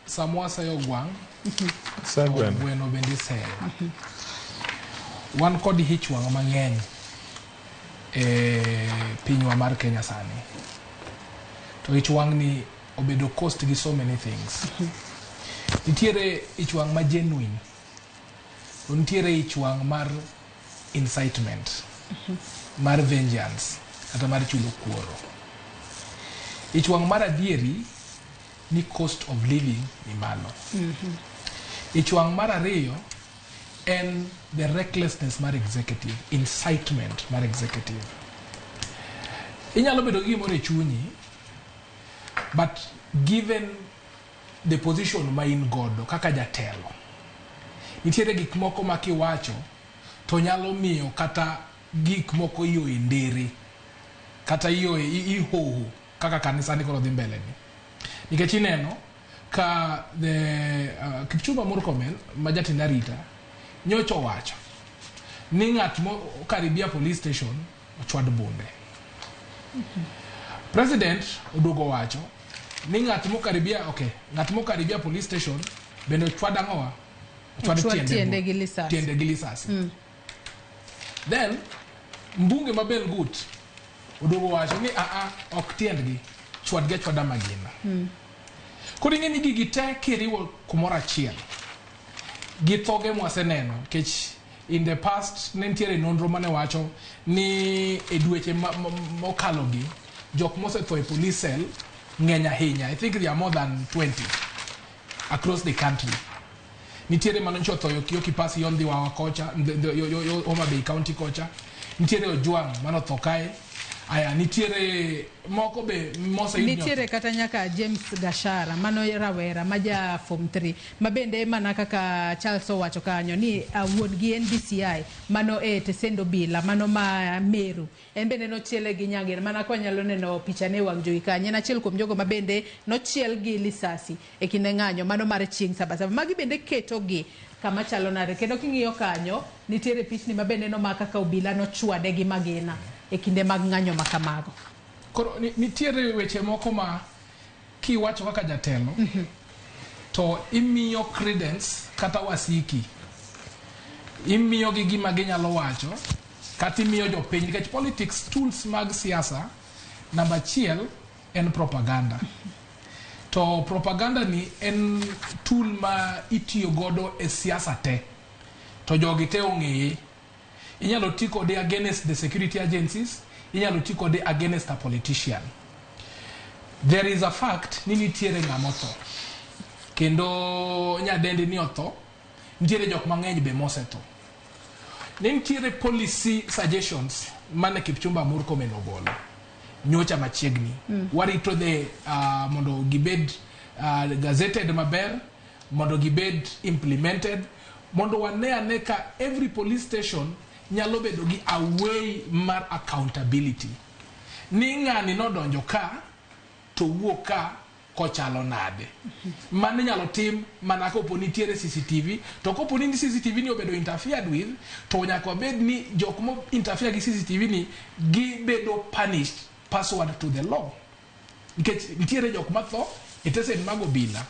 Sama waseyo gwang', Sa to gweno. Gweno bende iseyo. Wan kod ich wang' mang'eny e pinywa mar Kenya sani. To ich wang' ni obedo caused gi so many things. Nitiere ich wang' ma genuine. To nitiere ich wang' mar incitement, mar vengeance, kata mar chulo kuoro. Ich wang' mar adieri ni cost of living ni malo. Ich wang' mar ariyo en the recklessness mar executive, incitement mar executive. Inyalo bedo gi gimoro e chunyi, but given the position ma in godo kaka jatelo, nitiere gik moko ma kiwacho to nyalo miyo kata gik moko iyo e ndere kata iyo e ihoho kaka kanisa ni koro dhi mbele ni. Nikech ineno ka the Kipchumba Murkomen ma jatend arita nyocha owacho ni ng'at mo karibia police station ochwad bunde. President oduogo wacho ni ng'at mokaribia, okay, ng'at mokaribia police station bende ochwad ang'owa? Ochwad tiende gi lisasi. Tiende gi lisasi. Then mbunge ma Belgut oduogo wacho ni aa ok tiendgi, chwadgi achwada magina. Koro ing'e ni gigi te kiriwo kumoro achiel gi thoge mwaseneno nikech in the past ne nitiere nonro mane wacho ni e dweche mokalogi jok mosetho e police cell ng'eny ahinya. I think they are more than 20 across the country. Nitiere mano nyocha otho yo Kipasi yo Ndhiwawa kocha, yo Homa Bay County kocha. Nitiere Ojwang' manotho kae. Aya, nitiere moko be moseyud ni Nitiere otho. Kata nyaka James Gashara, mano rawera ma ja form 3 ma bende mana kaka Charles owacho kanyo ni wuon gi en DCI mano e tesend obila mano ma Meru. En bende nochiele gi nyager mana kwa nyalo neno pichane e wang' jowi kanyo. En achiel kuom jogo ma bende nochiel gi lisasi e kinde ng'anyo mano mar chieng' Sabasaba. Magi bende ketogi kama chalo nade? Kendo king'iyo kanyo, nitiere pichni ma bende nomak kaka obila nochwade gi magina e kinde mag ng'anyo ma kamago. Koro nitiere weche moko ma kiwacho kaka jatelo to imiyo credence kata wasiki, imiyogi gima ginyalo wacho kata imiyo jopiny, nikech politics, tools mag siasa namba achiel en propaganda. To propaganda ni en tool ma itiyo godo e siasa te, to jogi te ong'eye. Inyalo ti kode against the security agencies, inyalo ti kode against a politician. There is a fact ni nitiere ng'ama otho kendo nyadendi ni otho, nitiere jok mang'eny be mosetho. Ne nitiere policy suggestions mane Kipchumba Murkomen ogolo nyocha machiegni. Warito the mondo gibed gazetted maber, mondo gibed implemented, mondo wane ane ka every police station nyalo bedo gi a way mar accountability. Ni ng'ani nodonjo ka to wuok ka kochalo nade. Mano inyalo tim mana kopo nitiere CCTV, to kopo ni CCTV ni obedo interfered with, to nyaka wabed ni jok mo interfere gi CCTV ni gibedo punished pursuant to the law. Nikech nitiere jok matho e tesen mag obila.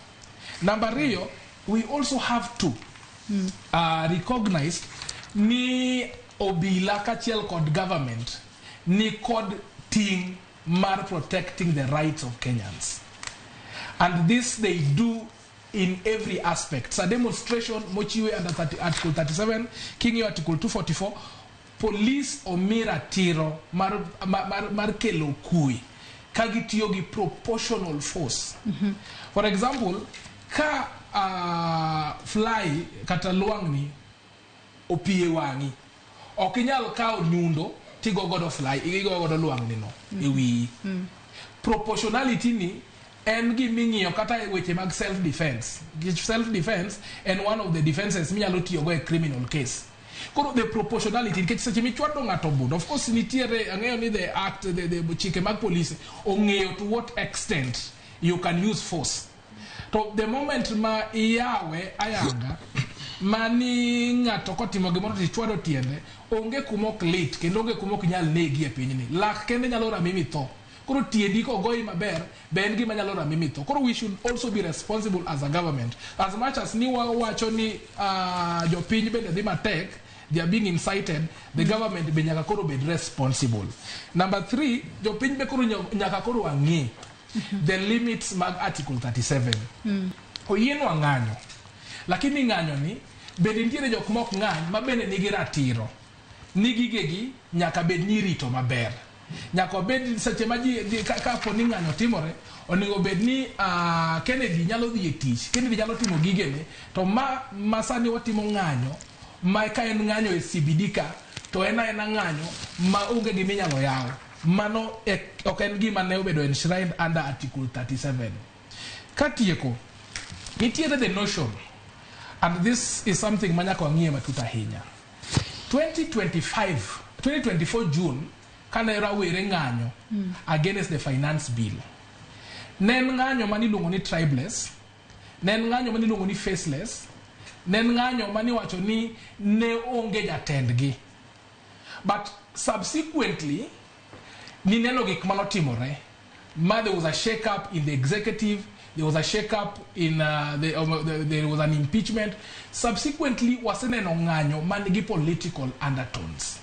Namba ariyo, we also have to recognize ni obila kachiel kod government ni kod ting' mar protecting the rights of Kenyans. And this they do in every aspect. Sa demonstration mochiwe under 30, Article 37, king'iyo Article 244, police omi ratiro mar kelo kwe ka gitiyo gi proportional force. For example, ka fly kata lwang'ni opie wang'i, ok inyal kawo nyundo tigo godo fly, igo godo lwang'ni no e wiyi. Proportionality ni en giming'iyo kata e weche mag self defense. Nikech self defense en one of the defenses minyalo tiyogo e criminal case. Koro the proportionality, nikech seche michwado ng'ato bunda, of course nitiere, ang'eyo ni the act, the chike mag police ong'eyo to what extent you can use force. To the moment ma iyawe ayanga mani ng'ato kotimo gimoro to ichwado tiende, onge kuma ok lit kendo onge kuma ok nyal negi e pinyni. Lak kende nyalo rami mitho. Koro tiendi kogoyi maber be en gima nyalo rami mitho. Koro we should also be responsible as a government. As much as ni wawacho ni jopiny bende dhi matek, they are being incited, the government be nyaka koro bed responsible. Number 3, jopiny be koro nyaka koro wang'e the limits mag Article 37. Oyienwa ng'anyo, lakini ng'anyo ni bende nitiere jok mok ng'any ma bende nigi ratiro ni gigegi nyaka bed ni irito maber. Nyaka obed seche ma ji kapo ni ng'anyo timore, onego bed ni Kennedy nyalo dhi e tich, Kennedy nyalo timo gigene, to ma sani watimo ng'anyo, ma ka en ng'anyo e CBD ka, to en aena ng'anyo ma onge giminyalo yaw. Mano ok en gima ne obedo enshrined under Article 37. Katieko, nitiere the notion, and this is something ma nyaka wang'iye matut ahinya. 2025, 2024 June, kane rawere ng'anyo against the finance bill. Ne en ng'anyo mane iluongo ni tribeless, ne en ng'anyo mane iluongo ni faceless, ne en ng'anyo mane iwacho ni ne onge jatendgi. But subsequently, nineno gik manotimore. Ma there was a shake-up in the executive, there was a shake-up in there was an impeachment. Subsequently, waseneno ng'anyo man gi political undertones.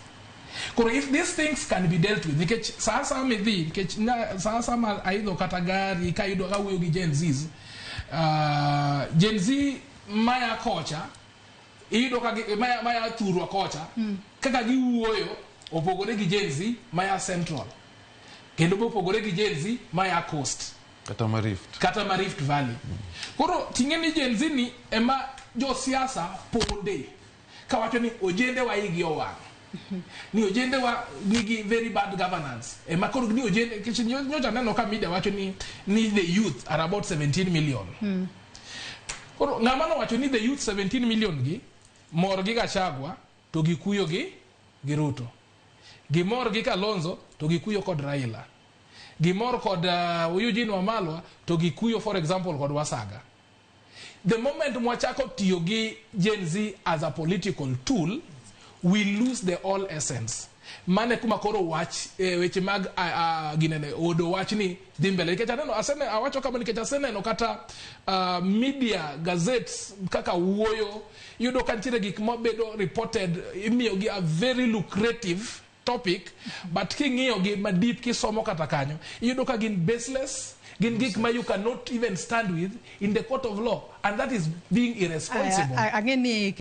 Koro if these things can be dealt with, nikech sa asaya midhi, nikech sa asaya ma aidho kata gari kayudo kawuoyo gi Gen Zs, Gen Z maya kocha, iyudo ka maya thurwa kocha, kaka giwuoyo opogore gi Gen Z maya Central, kendo be opogore gi Gen Z maya Coast. Kata ma Rift. Kata ma Rift Valley. Koro ting'e ni Gen Z ni ema josiasa ponde kawacho ni ojende wa igi owang'. Ni ojende wa nigi very bad governance. Ema koro ni ojende, nikech nyocha neno ka media wacho ni the youth are about 17 million. Koro ng'ama nowacho ni the youth 17 million gi mor gi Gachagua to gikuyo gi Ruto. Gimor gi Kalonzo to gikuyo kod Raila. Gimor kod Eugene Wamalwa to gikuyo, for example, kod Wasaga. The moment mwachako tiyo gi Gen Z as a political tool, we lose the all essence. Mane kuma koro wach weche mag ginene odo wach ni dhi mbele. Nikech aneno, asene, awacho kama nikech aseneno kata media gazettes kaka wuoyo, iyudo ka nitiere gik mabedo reported, imiyo gi a very lucrative topic, but king'iyo gi madip kisomo kata kanyo, iyudo ka gin baseless, gin gik ma you cannot even stand with in the court of law, and that is being irresponsible. Ang'e ni